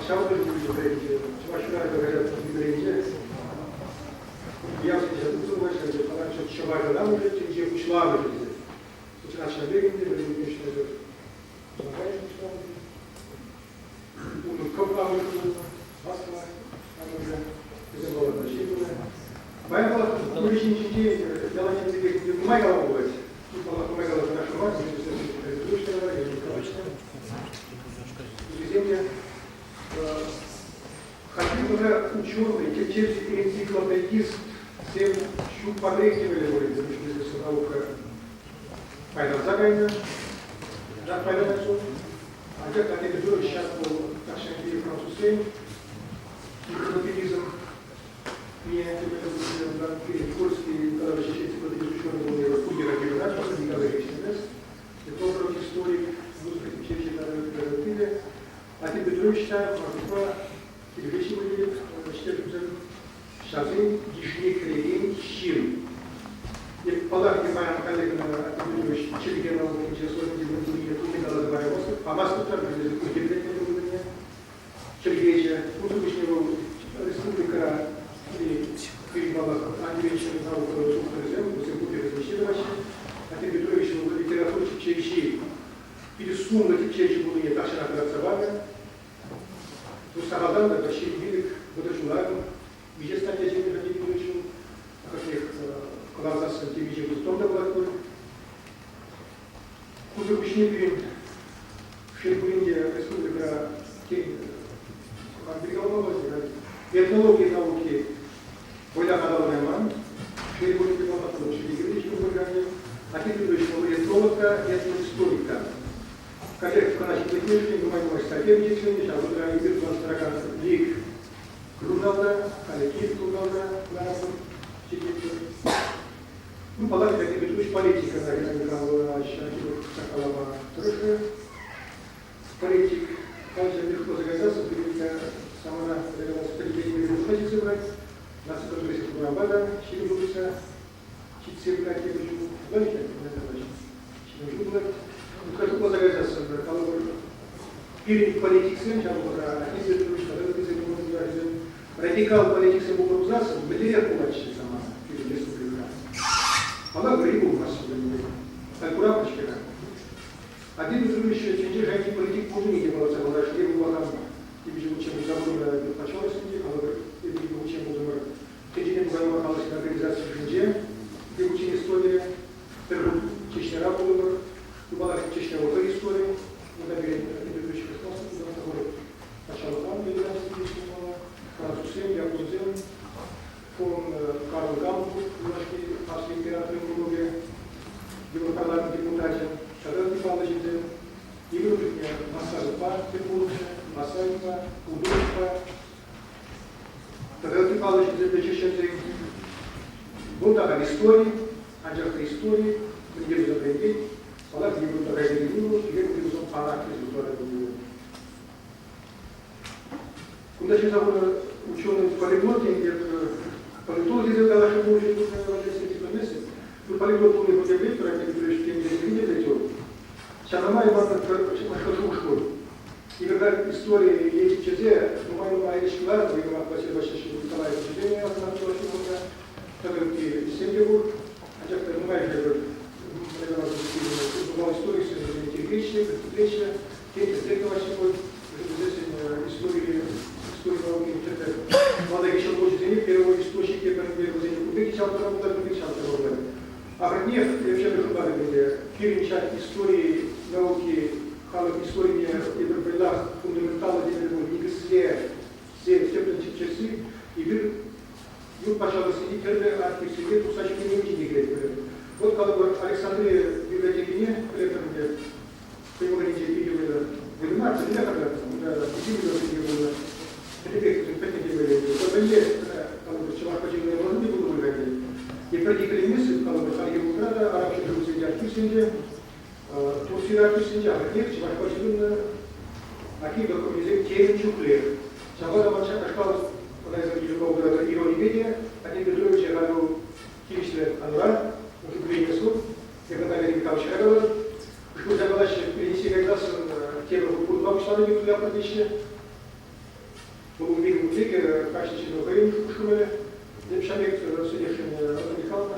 Ҫавӑн пек пӗррехинче Чӑваш хӗрарӑмӗ хаҫат юбилейӗнче уявсенче усӑ курать, чӑваш ӑна тӗнче пуҫламӑшӗ тесе. Чӑваш пек ӗнтӗ вӗренекен ӗҫлесе унӑн кӑп амӑшӗ пулнӑ, аслӑ амӑшӗ, вӗсем палӑртнӑ ҫын пулнӑ. Паян паллах, юрӑ ҫинче яланхи пекех нумай калама пулать. Паллах, нумай каласа мар, Вӗсем те хальхи вӑхӑтра ученый, тӗпчевҫӗ энциклопедистсем ҫук патрех темелле пулин, тесе наука пайланса кайнӑ. Ҫак пайланать ҫул. Анчах та тепӗр ҫак вӑл тахҫанхи французсен энциклопедизм Польский Николаевич энциклопедист ученый пулнӑ Кундера Геннадьевич Николай Ильич этнограф, историк, музыка тӗпчевҫи тата ытти. Вадим Петрович та Мордва телевидени ӗҫтешӗмсем ҫавсен йышне кӗрекен ҫын. Эп паллах, те паян коллегӑна Вадим Петрович чӗлхе наукинче службин тунине тулли каласа параймастӑп, памастӑп та, мӗншӗн тесен хирӗҫлетме пулнине. Чӗлхеҫӗ, унсӑр пуҫне вӑл республикӑра пирӗн паллах антивенчӗр наука тухтӑрӗсем, вӗсем пурте вӗсене ҫырӑнаҫҫӗ. Вадим Петрович вӑл литература тӗпчевҫи питӗ сумлӑ тӗпчевҫӗ пулнине тахҫанах кӑтартса панӑ. Ну, сахалтан та 25 вӑтӑр ҫула миҫе статья ҫырнӑ Вадим ҫул, ахӑртнех кӑларсассӑн темиҫе пус том та пулать пуль. Кусӑр пуҫне пирӗн шел пулин те республикӑра тен этнологи науки вӑйлах аталанайман. Шел пулин те паллах, Атте Петрович вӑл этнолог та, этноисторик та. Каллех кӑна ҫитменнишӗн нумай нумай статья пичетленнӗ, ҫав шутра эпир туса тӑракан Лик журналта, Коллектив журналта кӑларатпӑр, пичетлетпӗр. Ну, паллах, Атте Петрович политика та Геннадий Михайловна калама тӑрӑшрӗ. Политик халӗ шутласа кайсассӑн пирӗн самана пӗтӗмпе ҫитсе пырать. Наци конгресӗ программа та ҫирӗп пулса ҫитсе пырать тепӗр ҫул. Ҫирӗм ҫул пулать. Шутласа кайсассӑн калӑпӑр, пирӗн политиксем ҫав вӑхӑтра Анисия Петрович тата ыттисем пулнӑ радикал политиксем пулнӑ пулсассӑн мӗнлерех пулатчӗ самана пирӗн республикӑра? Паллах, вӗри пулмастчӗ вӗренме. Халь куратпӑр-ҫке-ха. Один Петрович тӗнче шайӗнчи политик пулнине те палӑртса хӑварать. Эпӗ вулакан темиҫе хутчен пулса пурӑннӑ патшалӑхсенче, калӑпӑр, эпир икӗ хутчен пултӑмӑр. Тӗнчене тухайман халӑхсен организаци йышӗнче икӗ хутчен Эстонире, пӗр хут Чечняра пултӑмӑр. Тупалах Чечня вӑл истори. Унта пирӗн Петрович Космосов пулса тӑхӑр патшалӑхран делегаци пулмалла. Французсем, японсем, фон Карл Гамбург, юлашки Австри императорӗн мӑнукӗ, Европарламент депутачӗ тата ытти паллӑ ҫынсем. Игорь чухне Массажевпа тӗл пулнӑччӗ, Масаевпа, Удовичпа тата ытти паллӑ ҫынсемпе чеченсен. Вӑл та истори, анчах та истори мӗнле туса вӗрентет, паллах, Европа кайса киле киле панах тесе шутлатӑп. Кунта ҫырса хунӑ ученый полиглот тенӗ политолог тесе каласшӑн пулчӗ, Ну, полиглот пулни пурте пӗлетпӗр, Андрей Петрович темиҫе те пӗлет вӑл. Ҫавна май манӑн пӗр шухӑш пур. Игорь истори е тӗпчесе нумай-нумай ӗҫ кӑларнӑ, Иван Васильевич Николаевич ӗҫленӗ асӑнать ҫулта. Тата ытти ӗҫсем те пур. Анчах та нумай ӗҫе журнал историксем вӗсене тиркеҫҫӗ, критиклеҫҫӗ, тен, тӗслех тӑваҫҫӗ пуль. Вӗсен истории, истори наукин тӗрлӗ малтанхи ҫӑлкуҫӗсене первоисточник те пӗр вӗсене кун пек ҫавӑрса пултарать, кун пек ҫавӑрса пултарать. Ахӑртнех, эпӗ шутлатӑп ӗнтӗ, пирӗн ҫак истори науки халӑх историне эпир вӑйлах фундаменталлӑ темелле пуль никӗсле тӗплӗн тӗпчесси, эпир ют патшалӑхсене тӗрлӗ архивсене тухса ҫӳреме те кӗретпӗр. Вот, калӑпӑр, Александрия библиотекине пӗлетпӗр ӗнтӗ, хӑй вӑхӑтӗнче питӗ вӑйлӑ вӑйлӑ мар, тӗлле хатӗрлетнӗ. Унта питӗ вӑйлӑ сӗнӳ пулнӑ. Пӗтӗмпех пӗтнӗ темелле. Мӗнле калӑпӑр, чӑваш пачӗ вырӑнти пулнӑ пуль ӗнтӗ. Эпир те иккӗленместӗп, калӑпӑр, хальхи вӑхӑтра та араб ҫӗршывӗсенче архивсенче, Турцире архивсенче ахӑртнех чӑвашпа ҫыхӑннӑ архив докуменчӗсем темӗн чухлех. Ҫапла та ман ҫакнашкал ӑна йышӑнма пултаратӑр иронипе те, Андрей Петрович халь вӑл тивӗҫлӗ канура, укрепление суд, эпӗ Наталья Михайловича калатӑп. Шкулта калаҫҫӗ, пенсие кайсассӑн тепӗр хут пурӑнма пуҫланӑ пек туятпӑр теҫҫӗ. Вӑл ун пек пек кашни ҫын хӑйӗн шухӑш-кӑмӑлӗ. Эп ҫав пек сӗнесшӗн Роза Михайловна,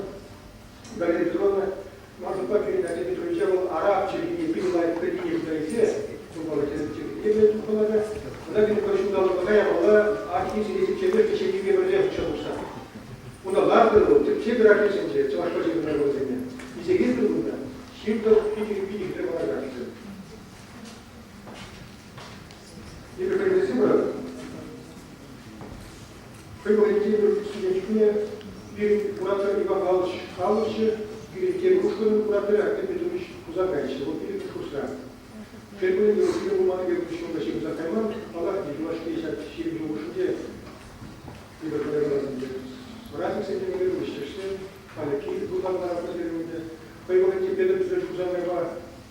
Галина Петровна, ман шутпа пирӗн Андрей Петровича вӑл араб чӗлхине питӗ лайӑх пӗлнине шута илсе, вӑл чӗлхине пӗлет тухмалла ӑна пирӗн пӗр ҫулталӑклӑха ямалла архивсене тӗпчемешкӗн ҫемйипе пӗрле хутша тухса. Унта лартӑр вӑл, тӗпчетӗр архивсенче чӑвашла ҫырнӑ вӑлсене. Илсе килтӗр кунта, ҫыртӑр, питӗ питӗ хитре монографисем. Эпир пӗлмесен вара хӑй вӑхӑтӗнче эпир студент чухне пирӗн куратор Иван Павлович Павловиччӗ, пирӗн тепӗр ушкӑнӑн кураторӗ Артем Петрович Хусанкайччӗ. Вӑл пирӗн курсра. Шел пулин те, вӑл пулман пек ҫулта ҫырӑнса кайман. Паллах, юлашки ҫак 20 ҫул хушшинче эпир коллегӑсемпе соратниксем те ӗҫтешсем, халӗ кил пулсан ларатпӑр ӗнтӗ. Хӑй вӑхӑтӗнче Петр Петрович Хусанкайпа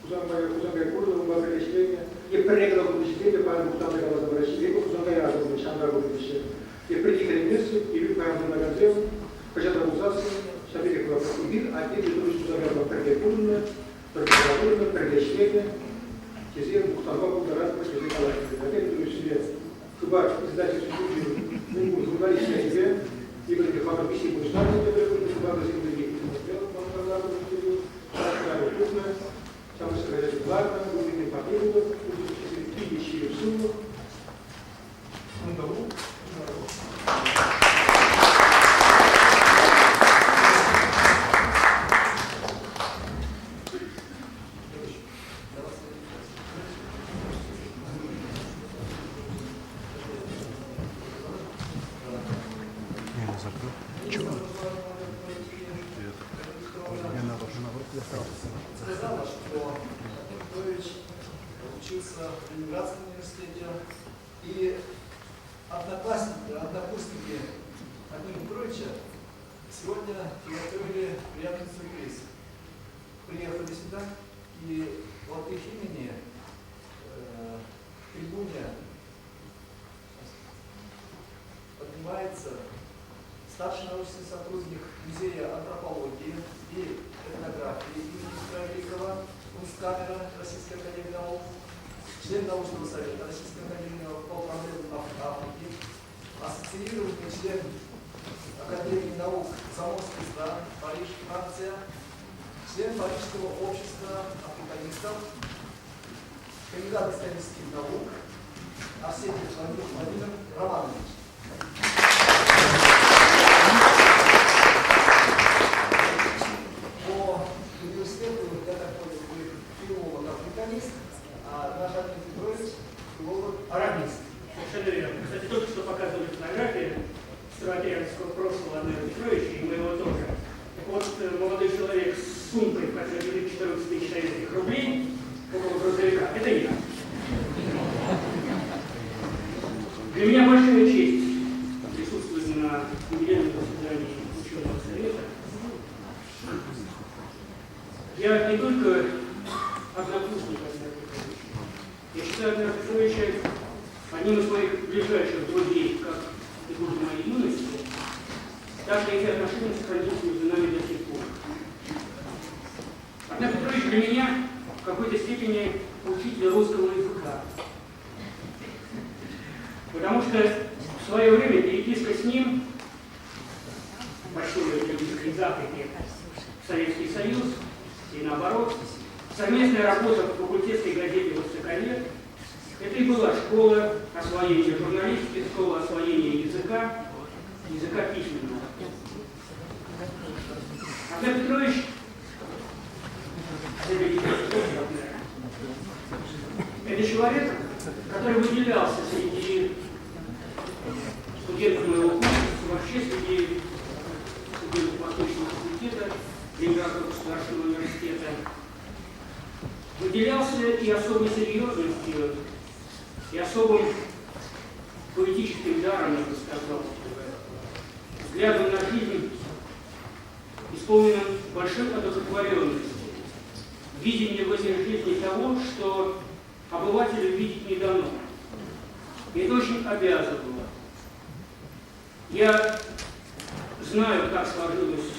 Хусанкай Хусанкай курнӑ, унпа пӗрле ӗҫленӗ. Е пӗрре кӑна курнӑ ҫынсем те паян мухтанса каласа параҫҫӗ. Эпӗ Хусанкая асӑннӑ, ҫамра курнӑ теҫҫӗ. Эпир иккӗленместӗп, эпир паян пурӑнакансем хӑҫан та пулсассӑн ҫав пекех калатпӑр. Эпир атте Петрович Хусанкайпа пӗрле пурӑннӑ, пӗр кунта пурӑннӑ, пӗрле ӗҫленӗ тесе мухтанма пултаратпӑр тесе калаҫҫӗ. Атте Петрович сире Хыпар издательство ҫурчӗн мӗнпур журналисчӗсемпе эпир те хамӑр мисси пуҫланӑ тепӗр Хыпар вӗсем пирки тухнӑ, ҫамрӑк хаҫат кӑларнӑ, ун парне пулӑр, питӗ ҫирӗп сывлӑх, ӑнтӑлу. Сказала, что Петрович учился в Ленинградском университете, и одноклассники, однокурсники Владимира Петровича сегодня приготовили приятный сюрприз. Приехали сюда, и от их имени к трибуне поднимается старший научный сотрудник Музея антропологии и этнографии имени Петра Великого, Кунсткамера Российской академии наук, член научного совета Российской академии наук по проблемам Африки, ассоциированный член Академии наук Заморских стран, Париж, Франция, член Парижского общества африканистов, кандидат исторических наук Арсентьев Владимир Романович. По университету, я так понял, вы филолог-африканист, а наш Артем Петрович филолог-арамист. Совершенно верно. Кстати, только что показывали фотографии старообрядческого прошлого Андрея Петровича и моего тоже. Так вот, молодой человек с сумкой, в которой лежит 14 тысяч советских рублей, около грузовика, это я. Для меня большая честь присутствовать на юбилейном заседании ученого совета. Я не только однокурсник Андрея Петровича, я считаю Андрея Петровича одним из моих ближайших друзей, как и годы моей юности, так и эти отношения сохранились между нами до сих пор. Андрей Петрович для меня в какой-то степени учитель русского языка. Потому что в свое время переписка с ним, почтовый из Африки в Советский Союз и наоборот, совместная работа в факультетской газете «Востоковед» — это и была школа освоения журналистики, школа освоения языка, языка письменного. Андрей Петрович, это человек, который выделялся среди студентов моего курса, вообще среди студентов Восточного факультета Ленинградского государственного университета. Выделялся и особой серьезностью, и особым поэтическим даром, я бы сказал, взглядом на жизнь, исполненным большой одухотворенности, видение в этой жизни того, что обывателю видеть не дано. И это очень обязывало. Я знаю, как сложилась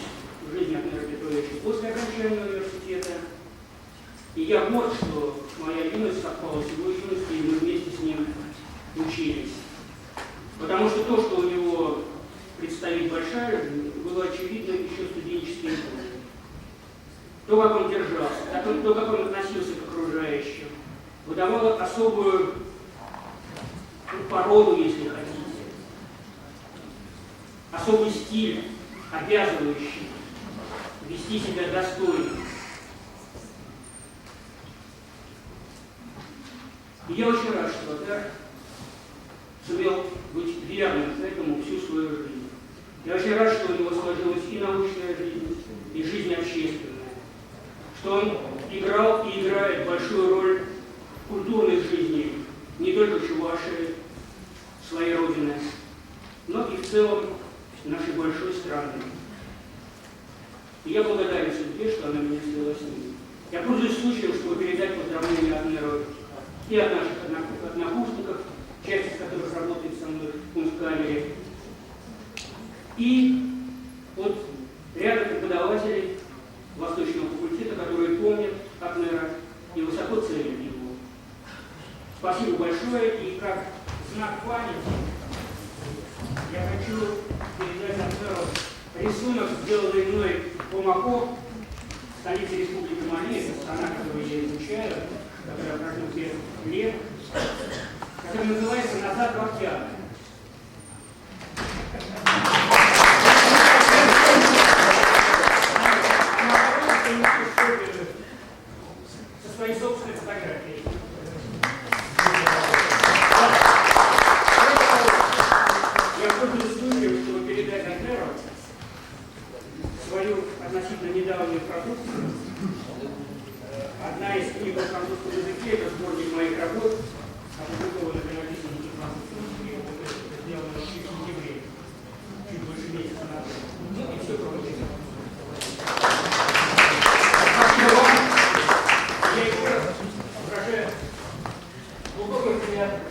жизнь Андрея Петровича после окончания университета. И я горд, что моя юность совпала с его юностью, и мы вместе с ним учились. особую породу, если хотите, особый стиль, обязывающий вести себя достойно. И я очень рад, что Атар сумел быть верным этому всю свою жизнь. Я очень рад, что у него сложилась и научная жизнь, и жизнь общественная, что он играл и играет большую роль в культурной жизни не только Чувашии, своей родины, но и в целом нашей большой страны. И я благодарен судьбе, что она меня свела с ним. Я пользуюсь случаем, чтобы передать поздравления от мэра и от наших однокурсников, часть из которых работает со мной в Кунсткамере, и от ряда преподавателей Восточного факультета, которые помнят Атнера и высоко ценят его. Спасибо большое, и как знак памяти я хочу передать Атнеру рисунок, сделанный мной в Бамако, столице Республики Мали, это страна, которую я изучаю, которая прожил 5 лет, который называется «Назад в октябрь». Со своей собственной фотографией. Я пользуюсь случаем, чтобы передать Атнеру свою относительно недавнюю продукцию. Одна из книг о французском языке, это сборник моих работ, опубликованных и написанных на французском языке, вот это сделано в сентябре, чуть больше месяца назад. Ну и все прочее. Спасибо вам. Я еще раз выражаю глубокую приятность.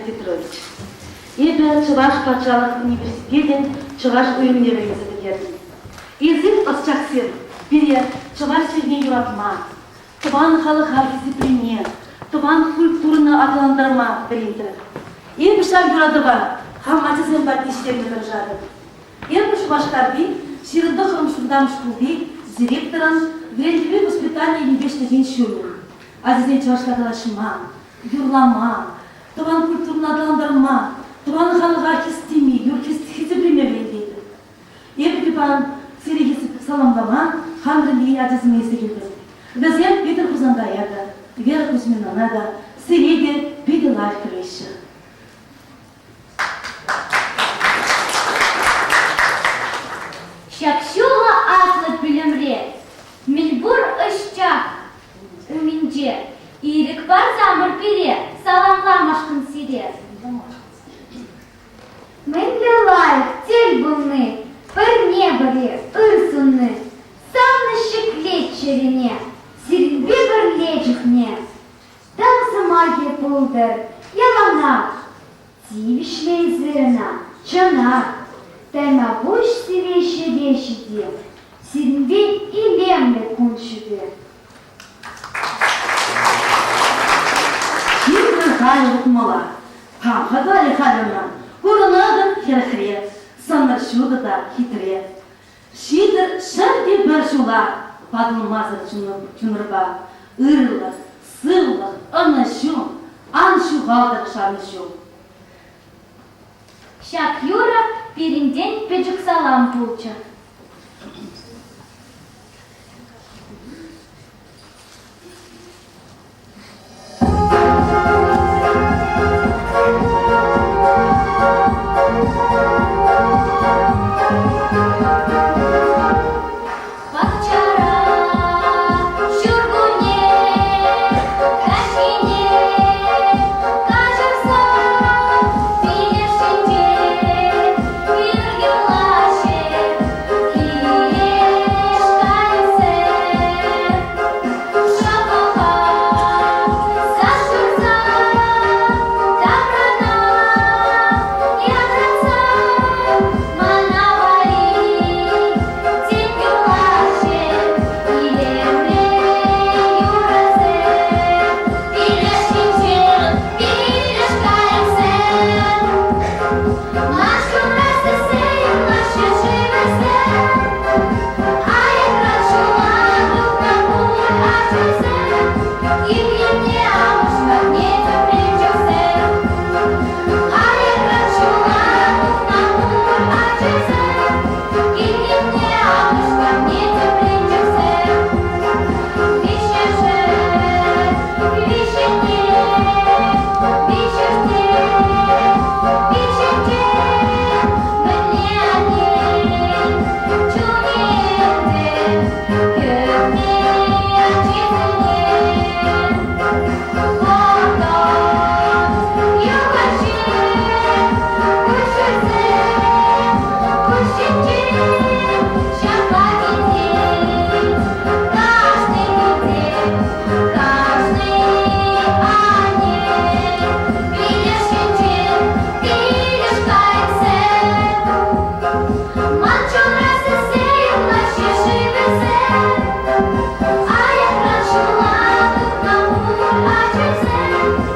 Петрович. Эпӗ Чӑваш патшалӑх университетӗн чӑваш уйрӑмне вӗренсе пӗтертӗм. Эсир, ӑсчахсем, пире чӑваш чӗлхине юратма, тӑван халӑха хисеплеме, тӑван культурӑна аталантарма вӗрентрӗр. Эпӗ ҫав юратӑва хам ачасем патне ҫитерме тӑрӑшатӑп. Эпӗ Шупашкарти 29 ҫултан шкулти директорӑн вӗрентӳпе воспитани енӗпе ӗҫлекен ҫумӗ. Ачасен чӑвашла калаҫма, юрлама, тӑван культурӑна аталантарма, тӑван халӑха хистеме, хисеплеме вӗрентетӗп. Эпӗ те паян сире саламлама хамӑрӑн ачасене илсе килтӗм. Вӗсем Петӗр Хусанкая та, Вера Кузьминана та, сире те питӗ лайӑх пӗлеҫҫӗ. Ҫак ҫуллӑ аслӑ пӳлӗмре мӗнпур ӑсчах умӗнче ирӗк парсамӑр пире саламламашкӑн сире. Мӗнле лайӑх тӗл пулни, пӗрне-пӗри ыр сунни, савнӑ ҫӗклет чӗрене, сирӗнпе пӗрле чухне. Тав сӑмахӗ пултӑр яланах, тивӗҫлӗ эсир ӑна, чӑнах. Тайма пуҫ сире ҫӗре ҫити, сирӗнпе илемлӗ кун ҫути. Ҫирӗклӗ халӗ утмӑла, кам-ха калӗ халь ӑна, курӑнатӑн хӗрӗхре, сӑнӑр ҫутӑ та хитре. Ҫитӗр ҫӗр те пӗр ҫула ватӑлмасӑр чунӑрпа. Ырлӑх, сывлӑх, ӑнӑҫу, ан ҫухалтӑр шанӑҫу. Ҫак юрӑ пирӗнтен пӗчӗк салам пулчӗ. Пахчара ҫуркунне каҫхине каҫӑрса пилеш ҫинче пир юлаҫҫӗ.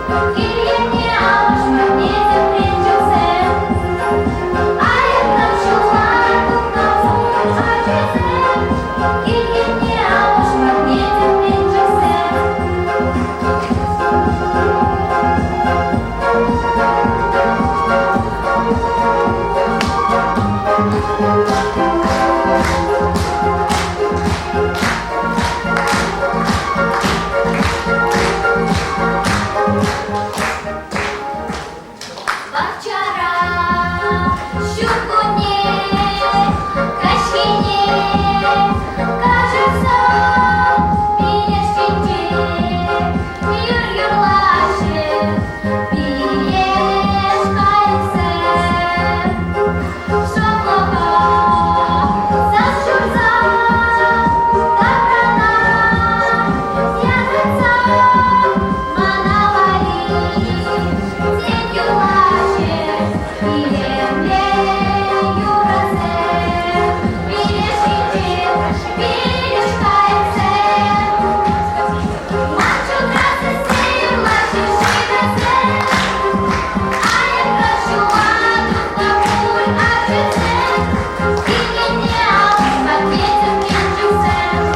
Кил енне амӑш патне тӗпренчӗксем. Айӑплӑ ҫула тухнӑ пуль ачисем. Кил енне амӑш патне тӗпренчӗксем. Пахчара ҫуркунне каҫхине каҫӑрса пилеш ҫинче юр юрлаҫҫӗ пилеш кайӑксем. Шӑплӑха сас ҫурса таврана янратса мана валли тем юрлаҫҫӗ илемлӗ юрӑсем. Пилеш ҫинче пилеш кайӑксем. Ман чунра сиссе юрлаҫҫӗ ҫынсем. Айӑпра ҫула тухнӑ пуль ачасем. Килне амӑш патне тӗпренчӗксем.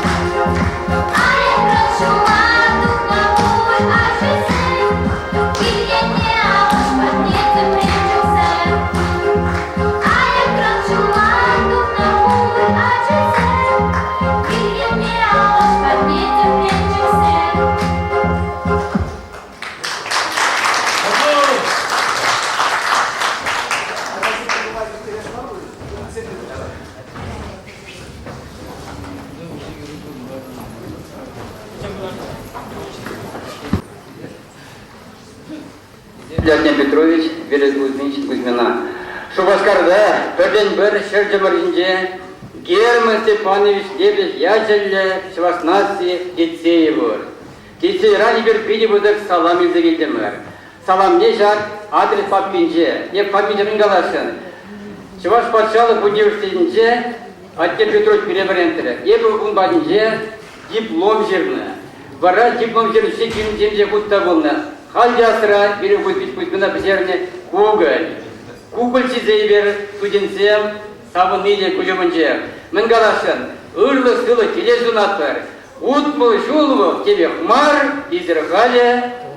Айӑпра ҫула тухнӑ пуль ачасем. Килне амӑш патне тӗпренчӗксем. Айӑпра ҫула тухнӑ пуль ачасем. Килне амӑш патне тӗпренчӗксем. Леонид Петрович Вера Кузьмич Кузьмина. Шупашкарта пӗртен-пӗр ҫӗр чӑмӑр ҫинче Герман Степанович Лебедев ячӗллӗ Чӑваш наци лицейӗ пур. Лицейран эпир питӗ пысӑк салам илсе килтӗмӗр. Саламне ҫак адрес папкинче е папкинче мӗн каласшӑн? Чӑваш патшалӑх университетӗнче атте Петрович пире вӗрентрӗ. Эпӗ ун патӗнче диплом ҫырнӑ. Вара диплом ҫырнӑ темиҫе хут та пулнӑ. Халь те асра пирӗн Кузьмина пӗҫернӗ кукӑль. Кукӑль ҫисе эпир студентсем савӑнни те куҫ умӗнче. Мӗн каласшӑн? Ырлӑх-сывлӑх киле сунатпӑр. 60 ҫул вӑл темех мар, эсир халӗ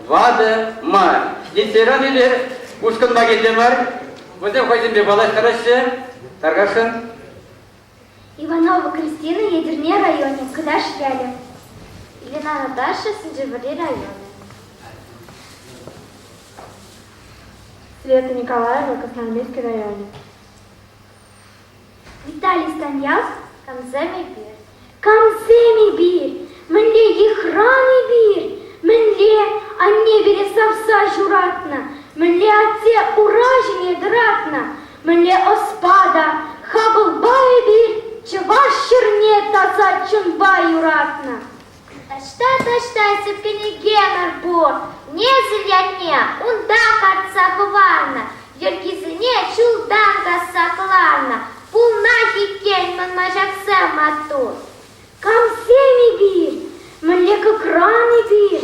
ватӑ мар. Лицейран эпир ушкӑнпа килтӗмӗр. Вӗсем хӑйсемпе паллаштараҫҫӗ. Тархасшӑн. Иванова Кристина, Етӗрне районӗ, Кӑташ ялӗ. Елена Наташа, Сӗнтӗрвӑрри районӗ. Света Николаева, Красноармейски районӗ. Виталий Станьял, Камсем эпир? Камсем эпир? Мӗнле йыхран эпир? Мӗнле анне пире савса ҫуратнӑ? Мӗнле атте ура ҫине тӑратнӑ? Мӗнле ӑспа та хапӑлпа эпир чӑваш ҫӗрне таса чунпа юратнӑ? Таҫта-таҫта сӗп кӗнекемӗр пур, несӗл ятне унта картса хӑварнӑ, йӗркисене чултан касса кӑларнӑ, пулнах иккен мӑн маҫаксем маттур. Камсем эпир? Мӗнле кӑкран эпир?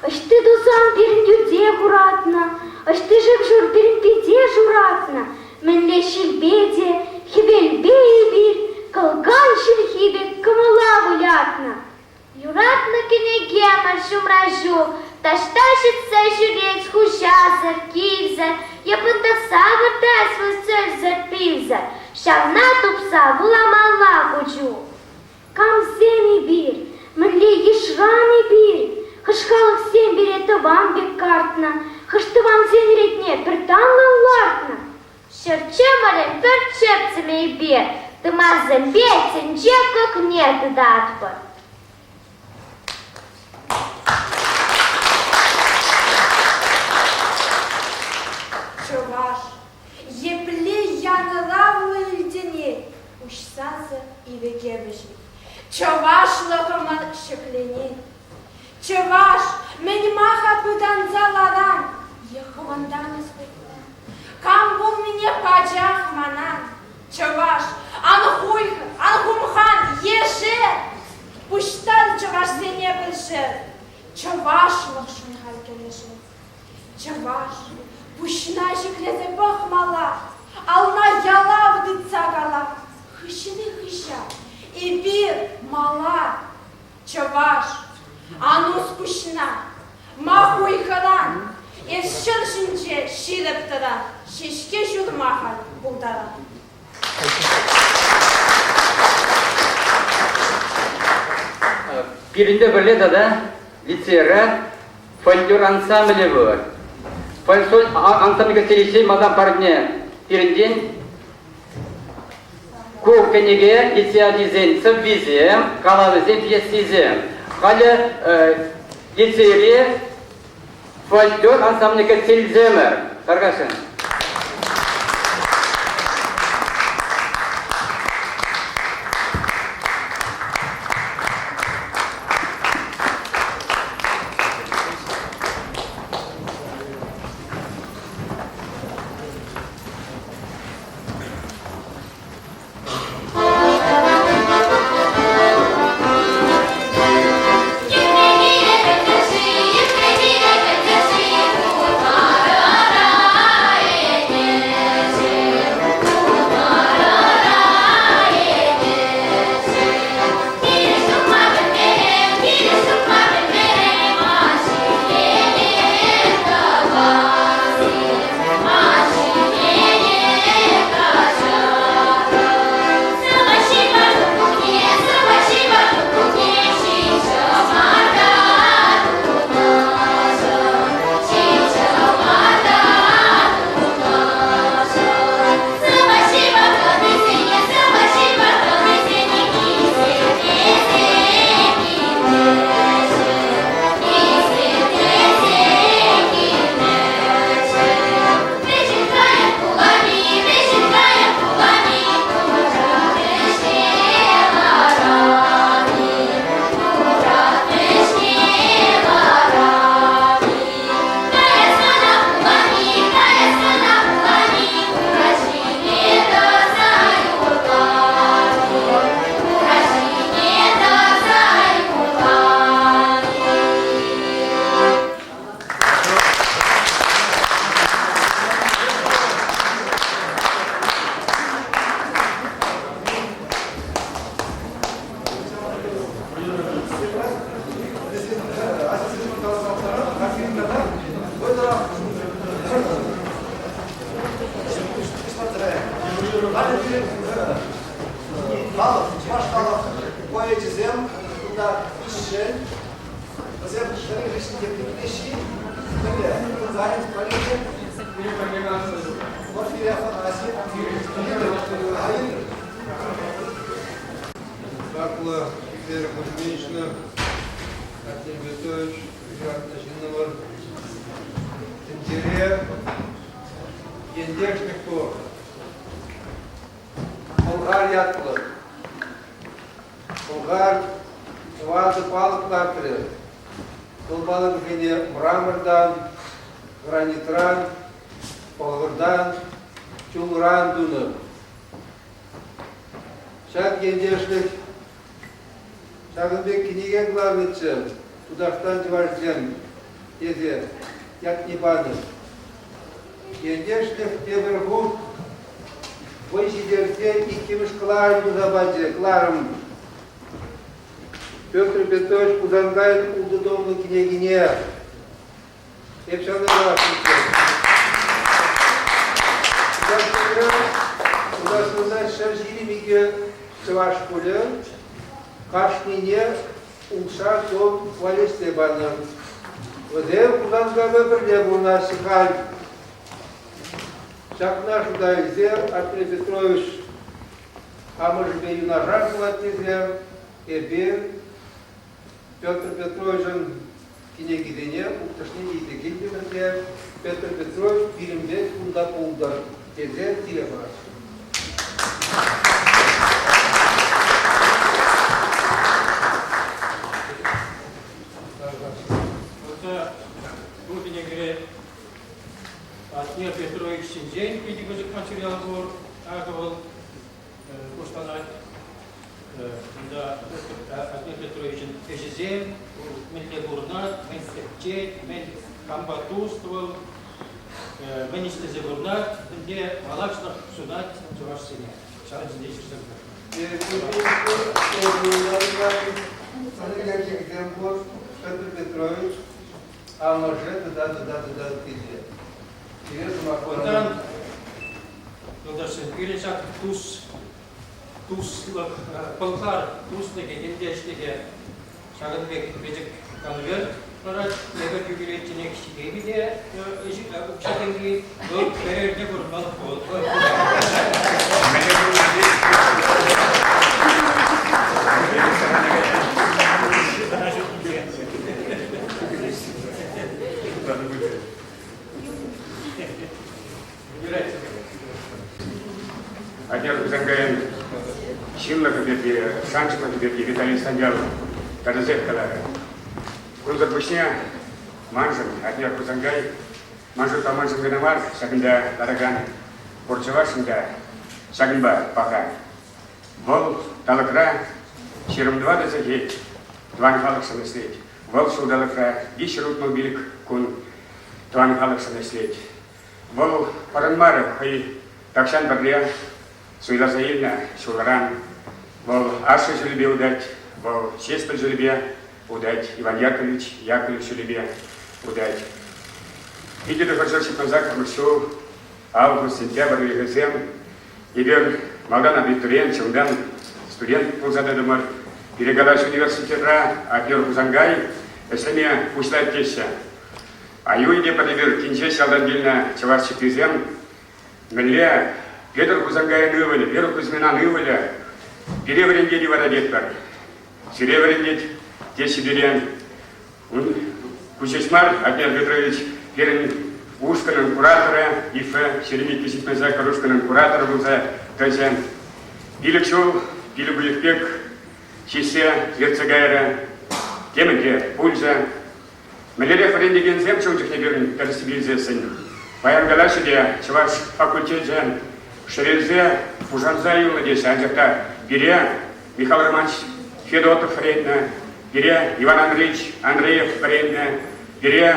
Ӑҫти тусан пирӗн ӳте хуратнӑ, ӑҫти шыв-шур пирӗн пите шуратнӑ, мӗнле ҫилпе те, хӗвелпе эпир кӑлкан ҫилхи пек кӑмӑла вылятнӑ. Юратнӑ кӗнекемӗр ҫумра ҫук, таҫта ҫитсе ҫӳрет хуҫасӑр, килсӗр, е пӑнтӑхса выртать вӑл сӗлсӗр-пилсӗр. Ҫавна тупса вуламалла ку чух. Камсем эпир? Мӗнле йышран эпир? Хӑш халӑхсем пире тӑван пек картнӑ, хӑш тӑвансен ретне пӗр танлӑн лартнӑ? Ҫӗр чӑмӑрӗн пӗр чӗптӗмӗ эпир, тымарсемпе тӗнче кӑкне тытатпӑр. Чӑваш епле янӑравлӑ илтӗнет уҫсасӑ ирӗке вӗҫет. Чӑвашлӑхӑмӑр ҫӗкленет. Чӑваш, мӗн-ма-ха пытанса ларан е хӑвӑнтан эс хӑтлан? Кам пулнине пачах манан. Чӑваш, ан хуйхӑр, ан хумхан, ешер! Пуҫтар чӑвашсене пӗлшер, чӑвашлӑхшӑн халь кӗрешер. Чӑваш, пуҫна ҫӗклесе пӑхмалла, ална ялав тытса кала. Хыҫри хыҫа, эпир мала. Чӑваш, ан ус пуҫна, ма хуйхӑран, эс ҫӗр ҫинче ҫирӗп тӑран, ҫеҫке ҫурма халь пултаран. Пирӗнпе пӗрле тата лицейра фольклор ансамблӗ пур. Фольклор ансамбль кӗтсе малтан парне пирӗнтен ку кӗнеке лицей ачисен сӑввисем, калавӗсем, пьесисем. Халӗ лицейре фольклор ансамблӗ кӗтсе илсемӗр. Тархасшӑн. Халӑх, чӑваш халӑх поэчӗсем кунта виҫҫӗн. Вӗсем пӗри хыҫҫӑн тепри килеҫҫӗ. Пӗрле Кунзарин Валерий, Порфирий Афанасьев, Игорь Хаклӑ Вера Кузьминична, Артем Петрович, юратнӑ ҫыннӑмӑр, тӗнчере ентешлӗх пур. Пӑлхар ятлӑ. Пӑлхар тӑватӑ палӑк лартрӗ. Вӑл палӑкӗсене мрамортан, гранитран, пӑхӑртан, чулран тунӑ. Ҫак ентешлӗх ҫакӑн пек кӗнеке кӑларнӑччӗ Тутарстан чӑвашӗсем тесе ятне панӑ. Ентешлӗх тепӗр хут вӑй ҫитерсе иккӗмӗш кӑларӑм туса пачӗ, кӑларӑм. Петр Петрович Хусанкайӑн ултӑ томлӑ кӗнекине эп ҫавна каласшӑнччӗ. Тутарстанра 122 чӑваш шкулӗ кашнине улшар том валеҫсе панӑ. Вӗсем Хусанкайпа пӗрле пурӑнаҫҫӗ халь. Ҫакна шута илсе Андрей Петрович амӑшӗпе юнашар пулать тесе эпир Петр Петровичӑн кӗнекисене улттӑшне илсе килтӗмӗр те Петр Петрович пирӗнпе кунта пултӑр тесе киле парасшӑн. Кунта ку кӗнекере Атнер Петрович ҫинчен питӗ пысӑк материал пур. Акӑ вӑл пуҫланать. Кунта Атнер Петровичӑн ӗҫӗсем, мӗнле пурӑнать, мӗн тӗпчет, мӗн Кампа туслӑ вӑл, мӗн ӗҫлесе пурӑнать, мӗнле малашлӑх сунать чӑвашсене. Ҫавӑн ҫинчен ҫырса кӑтартнӑ. Пур, Петр Петрович, амӑшӗ тата тата тата ыттисем. Унтан, юлташсем, пирӗн ҫак тус, туслӑх, пӑлхар туслӑхӗ, ентешлӗхӗ ҫакӑн пек пӗчӗк конверт парать. Эпир юбилейчченех ҫитеймӗ те укҫа-тенки, вӑл пӗр курмалӑх Атя Хусанкайӑн ҫынлӑхӗ пирки, шанчӑклӑхӗ пирки Виталий Станьял тӗрӗсех каларӗ. Кунсӑр пуҫне маншӑн Атнер Хусанкай маншӑн та маншӑн кӑна мар, ҫакӑнта ларакан пур чӑвашшӑн та ҫакӑнпа паха. Вӑл талӑкра 24 сехет тӑван халӑхшӑн ӗҫлет. Вӑл ҫулталӑкра 365 кун тӑван халӑхшӑн ӗҫлет. Вӑл пӑрӑнмарӗ хӑй тахҫан пӗрле суйласа илнӗ ҫулран. Вӑл ашшӗ ҫулӗпе утать, вӑл Ҫеҫпӗл ҫулӗпе утать, Иван Яковлевич Яковлев ҫулӗпе утать. Питӗ тӑхӑрҫӑр ҫыхӑнса ҫул, август, сентябрь уйӑхӗсем эпир малтан абитуриент, чӑнтан студент пулса тӑтӑмӑр. Пире калаҫ университетра Атнер Хусанкай ӗҫлеме пуҫлать теҫҫӗ. Аюй те пӗр тин ҫеҫ ялтан килнӗ чӑваш чиккисем мӗнле Петӗр Хусанкайӑн ывӑлӗ, Вера Кузьминан ывӑлӗ пире вӗрентет-и вара тетпӗр. Сире вӗрентет теҫҫӗ пире. Ку ҫеҫ мар, Атнер Петрович пирӗн ушкӑнӑн кураторӗ, ИФ 22 ҫитмесӗр ушкӑнӑн кураторӗ пулса тӑчӗ. Пилӗк ҫул, пилӗк уйӑх пек ҫиҫсе ертсе кайрӗ. Темӗн те пулчӗ. Мӗнлерех вӗрентекенсем ун чухне пирӗн тӗрӗссипе илсессӗн. Паян калаҫҫӗ те чӑваш факультечӗ шӗвелсе, пушанса юлнӑ теҫҫӗ, анчах та пире Михаил Романович Федотов вӗрентнӗ, пире Иван Андреевич Андреев вӗрентнӗ, пире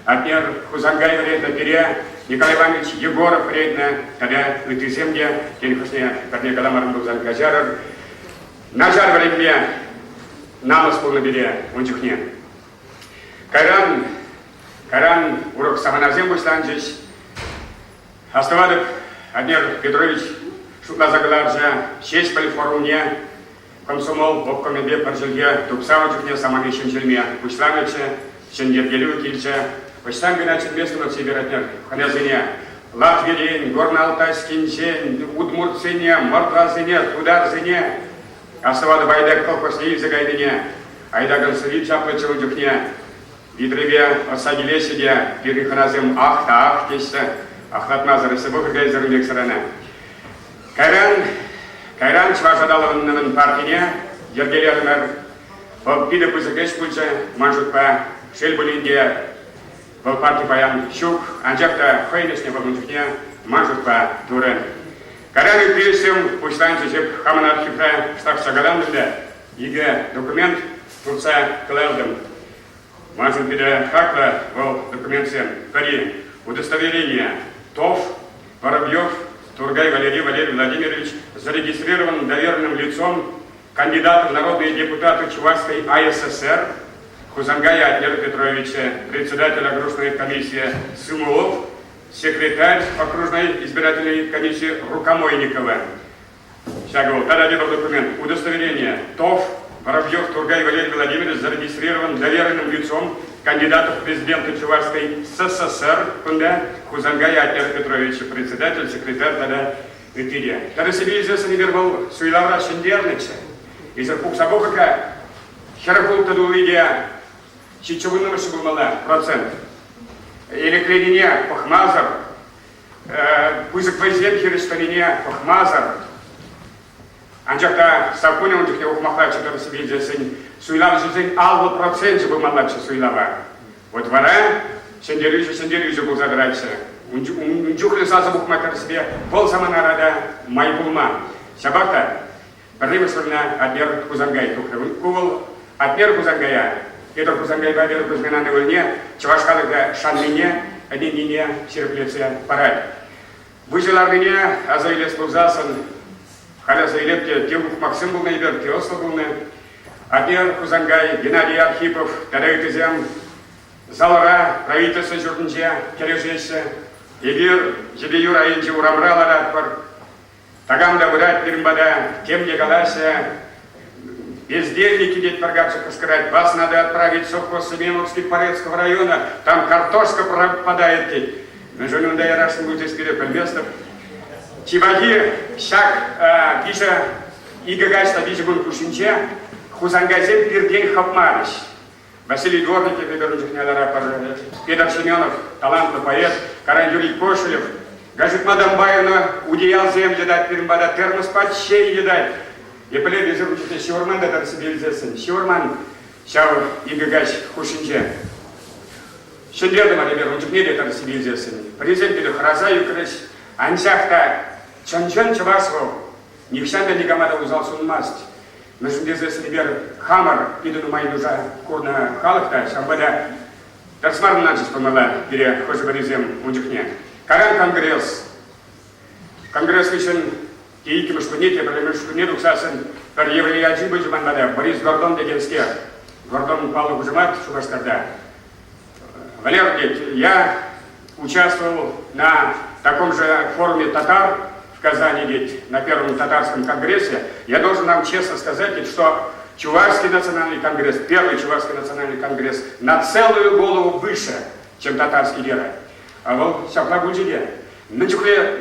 Атнер Хусанкай вӗрентнӗ, пире Николай Иванович Егоров вӗрентнӗ тата ыттисем те, тен, хӑшне пӗрне каламарӑм пулсан каҫарӑр. Начар вӗренме намӑс пулнӑ пире ун чухне. Кайран, кайран урӑх саманасем пуҫланчӗҫ. Астӑватӑп, Атнер Петрович шутласа кӑларчӗ Ҫеҫпӗл форумне комсомол обкомӗпе пӗр чӗлхе тупса ун чухне самани ҫемҫелме пуҫланӑччӗ, ҫӗнйӗркелӳ килчӗ. Ӑҫтан кӑна чӗнместӗмӗр чипер Атнер хӑнасене. Латвирен, Горно-Алтайскинчен, удмуртсене, мордвасене, тутарсене Астӑватӑп Айдак колхозне илсе кайнине. Айдакӑн сӑви чаплӑччӗ ун чухне. Витрепе ӑсса килеҫҫӗ те пирӗн хӑнасем ах та ах теҫҫӗ. Ахлатмасӑр ӗҫсе пӑхӑр кайсӑр пек сӑрана. Кайран, кайран Чӑваш аталанӑвӗн партине йӗркелерӗмӗр. Вӑл питӗ пысӑк ӗҫ пулчӗ ман шутпа. Шел пулин те, вӑл парти паян ҫук, анчах та хӑйӗн ӗҫне вӑл ун чухне ман шутпа турӗ. Кайран ытти ӗҫсем пуҫланчӗҫ. Эп хамӑн архивра штаб чакалантӑм та икӗ документ туртса кӑлартӑм. Маншӑн питӗ хаклӑ вӑл документсем. Пӗри удостоверение ТОВ Воробьев Тургай Валерий Валерий Владимирович зарегистрирован доверенным лицом кандидата в народные депутаты Чувашской АССР Хузангая Атнера Петровича, председатель окружной комиссии Сымулов, секретарь окружной избирательной комиссии Рукомойникова. Ҫакӑ вӑл тата тепӗр документ. Удостоверение ТОВ Воробьев Тургай Валерий Владимирович зарегистрирован доверенным лицом кандидатов в президенты Чувашской СССР кунта Хусанкай Атнер Петрович председатель, секретарь тата ытти те. Тӗрӗссипе илсессӗн эпир вӑл суйлавра ҫӗнтернӗччӗ. Эсир пухса пӑхӑр-ха, 46 тулли те ҫиччӗвуннӑмӗш пулмалла процент. Элекленине пӑхмасӑр, пысӑк вӑйсем хирӗҫ тӑнине пӑхмасӑр, анчах та саккунӗ ун чухне ухмахлаччӗ тӑрӑссипе илсессӗн, суйлавҫӑсен 50 проценчӗ пымаллаччӗ суйлава. Вот вара ҫӗнтерӳҫӗ ҫӗнтерӳҫӗ пулса тӑратчӗ. Ун чухлӗ сасӑ пухма тӗрӗссипе вӑл саманара та май пулман. Ҫапах та пӗрремӗш вырӑна Атнер Хусанкай тухрӗ. Ку вӑл Атнер Хусанкая. Петр Хусанкайпа Вера Кузьминан ывӑлне чӑваш халӑхӗ шаннине, ӗненнине ҫирӗплетсе парать. Выҫӑ ларнине аса илес пулсассӑн, халь аса илеп те, те ухмахсем пулнӑ эпир, те ӑслӑ пулнӑ. Атнер Хусанкай, Геннадий Архипов тата ыттисем залра правительство ҫуртӗнче кӗрешеҫҫӗ. Эпир Йӗпе районӗнчи урамра ларатпӑр. Такам та пырать пирӗн пата, тем те калаҫҫӗ. Бездельники тет пӗр карчӑк кӑшкӑрать. Вас надо отправить в совхоз Семеновский Порецкого района, там картошка пропадает тет. Мӗншӗн унта ярасшӑн пулчӗҫ пире, пӗлместӗп. Чи пахи ҫак виҫӗ икӗ каҫ та виҫӗ кун хушшинче Хусанкайсем пиртен хӑпмарӗҫ. Василий Дворников эпир ун чухне ларатпӑр, Петр Семенов, талантлӑ поэт, Каран Юрий Кошелев, Газетма Домбаевна утиялсем йӑтать пирӗн пата, термоспа чей йӑтать. Епле эсир ун чухне ҫывӑрман та тӑрӑссипе илсессӗн, ҫывӑрман ҫав икӗ каҫ хушшинче. Ҫӗнтертӗмӗр эпир ун чухне те тӑрӑссипе илсессӗн. Пӗрисем питӗ хӑраса ӳкрӗҫ, анчах та чӑн-чӑн чӑваш вӑл нихҫан та никама та усал сунмасть. Мӗншӗн тесессӗн эпир хамӑр питӗ нумай нуша курнӑ халӑх та, ҫавӑнпа та тӗрӗс мар ӑнланчӗҫ пулмалла пире хӑшӗ-пӗрисем ун чухне. Кайран конгресс. Конгресс хыҫҫӑн те иккӗмӗш кунне, те пӗрремӗш кунне тухсассӑн пӗр еврей ачи пычӗ ман пата, Борис Гордон текенскер. Гордон паллӑ хушамат Шупашкарта. Валер тет, я участвовал на таком же форуме татар в Казани, ведь на первом татарском конгрессе. Я должен вам честно сказать, ведь, что Чувашский национальный конгресс, первый Чувашский национальный конгресс на целую голову выше, чем татарский вера. А вӑл ҫапла пулчӗ те. Мӗн чухлӗ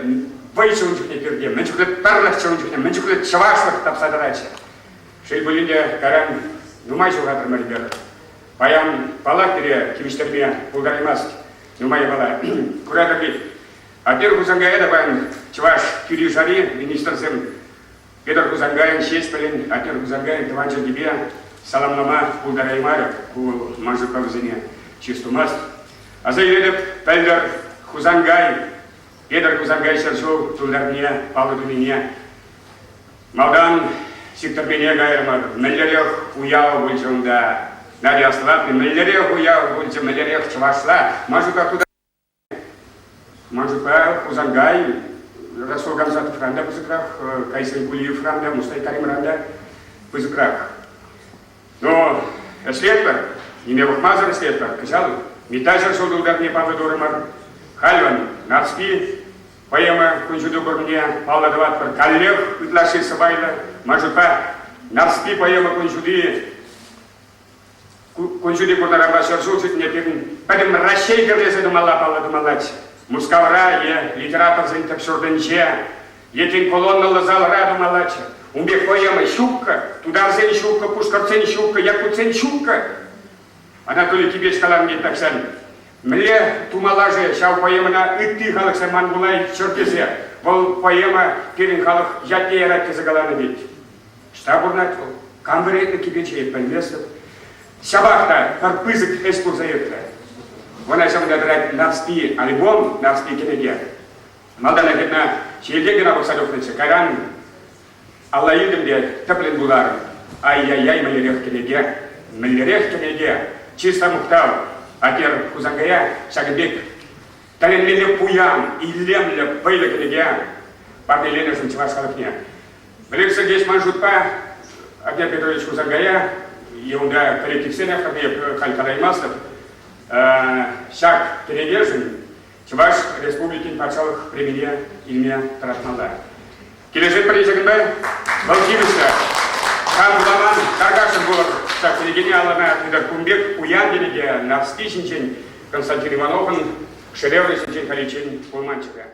вӑйчӗ ун чухне пирте, мӗн чухлӗ пӗрлӗхчӗ ун чухне, мӗн чухлӗ чӑвашлӑх тапса тӑратчӗ. Шел пулин те, кайран нумай ҫухатрӑмӑр эпир. Паян, паллах, пире тивӗҫтерме пултараймасть нумай япала. Куратӑр ведь, Атнер Хусанкая та паян чӑваш тӳри-шари министрсем Петр Хусанкайӑн Ҫеҫпӗлӗн Атнер Хусанкайӑн тӑван чӗлхипе саламлама пултараймарӗ. Ку вӑл ман шутпа вӗсене чыс тумасть. Аса илетӗп, пӗлтӗр Хусанкай, Петӗр Хусанкай ҫӗршыв тултарнине паллӑ тунине Малтан Сиктӗрмене кайрӑмӑр. Мӗнлерех уяв пулчӗ унта. Надя Аслатный мӗнлерех уяв пулчӗ, мӗнлерех чӑвашла. Ман шутпа Ман шутпа Хусанкай, Расул Гамзатовран та пысӑкрах, Кайсын Кулиевран та, Мустай Каримран та пысӑкрах. Но ӗҫлетпӗр, ниме пӑхмасӑр ӗҫлетпӗр. Кӑҫал Митта ҫӗршыв тултарни паллӑ турӑмӑр. Халь вӑн Нарспи Поэма кун ҫути курнине паллӑ тӑватпӑр. Каллех ытлашши сӑпайлӑ ман шутпа Нарспи поэма кун ҫути кун ҫути курнӑранпа ҫӗршыв ҫутине пирӗн пӗтӗм Раҫҫей кӗрлесе тӑмалла паллӑ тумаллаччӗ. Мускавра е литераторсен тӗп ҫуртӗнче, е тен колоннӑллӑ залра тумаллаччӗ. Ун пек поэма ҫуккӑ, тутарсен ҫуккӑ, пушкӑртсен ҫуккӑ, якутсен ҫуккӑ. Анатолий Кипеч каланӑ тет тахҫан. Мӗнле тумалла-ши ҫав поэмӑна ытти халӑхсем ман вулайччӑр тесе? Вӑл поэма пирӗн халӑх ятне ярать тесе каланӑ тет. Ӑҫта пурӑнать вӑл? Кам вӗрентнӗ Кипече пӗлместӗп. Ҫапах та пӗр пысӑк ӗҫ пулса иртрӗ. Вӑна ҫавӑнта тӑрать Нарспи альбом, Нарспи кӗнеке. Малтанах ӑна ҫиелтен кӑна пӑхса тухнӑччӗ. Кайран Алла илтӗм те тӗплӗн вуларӑм. Ай-яй-яй, мӗнлерех кӗнеке, мӗнлерех кӗнеке! Чыс та мухтав, Атнер Хусанкая ҫакӑн пек тӗлӗнмелле пуян, илемлӗ, вӑйлӑ кӗнеке парнеленӗшӗн чӑваш халӑхне. Валерий Сергеевич ман шутпа Атнер Петрович Хусанкая е унта коллективсен авторне халь калаймастӑп, ҫак кӗнекешӗн Чӑваш Республикин патшалӑх премине илме тӑратмалла. Килӗшетпӗр-и ҫакӑнпа? Вӑл тивӗҫлӗ. Кам вуламан, тархасшӑн вулӑр. Ҫак кӗнекене алӑна тытӑр. Кун пек пуян кӗнеке Нарспи ҫинчен Константин Ивановӑн шедеврӗ ҫинчен халиччен пулманччӗ-ха.